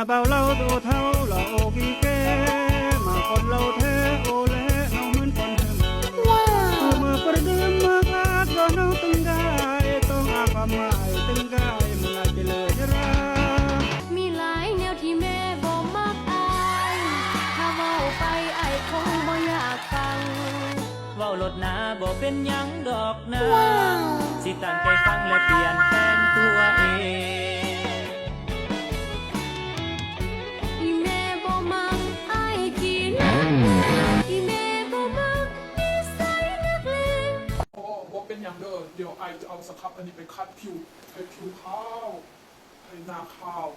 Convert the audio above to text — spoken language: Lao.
ບ່າວລາວໂຕເຖົ້າລາວໂອກີເກ ມາກ່ອນລາວແທ້ໂອແລ ນ້ອງເຫີນກ່ອນເຫີນ ເມື່ອປະເດີມມາກາດກໍນ້ອງຕຶງໄດ້ ຕ້ອງອາຄວາມໝາຍຕຶງໄດ້ ມັນຫຼາຍເຈເລີຍເຈລາ ມີຫຼາຍແນວທີ່ແມ່ບໍ່ມັກອ້າຍ ຖ້າເວົ້າໄປອ້າຍຄົງບໍ່ຢາກຟັງ ເວົ້າໂລດນາ ບໍ່ເປັນຫຍັງດອກນາ ຊິຕັ້ງໃຈຟັງ ແລະ ປ່ຽນແປງຕົວເອງ ອີແມ່ບໍ່ມັກອ້າຍຂີ້ເລະ ອີແມ່ບໍ່ມັກນິໄສນັກເລງ ບໍ່ ບໍ່ເປັນຫຍັງເດີ ດຽວອ້າຍຈະເອົາສະຄັບອັນນີ້ໄປຂັດຜິວ ໃຫ້ຜິວຂາວ ໃຫ້ໜ້າຂາວ.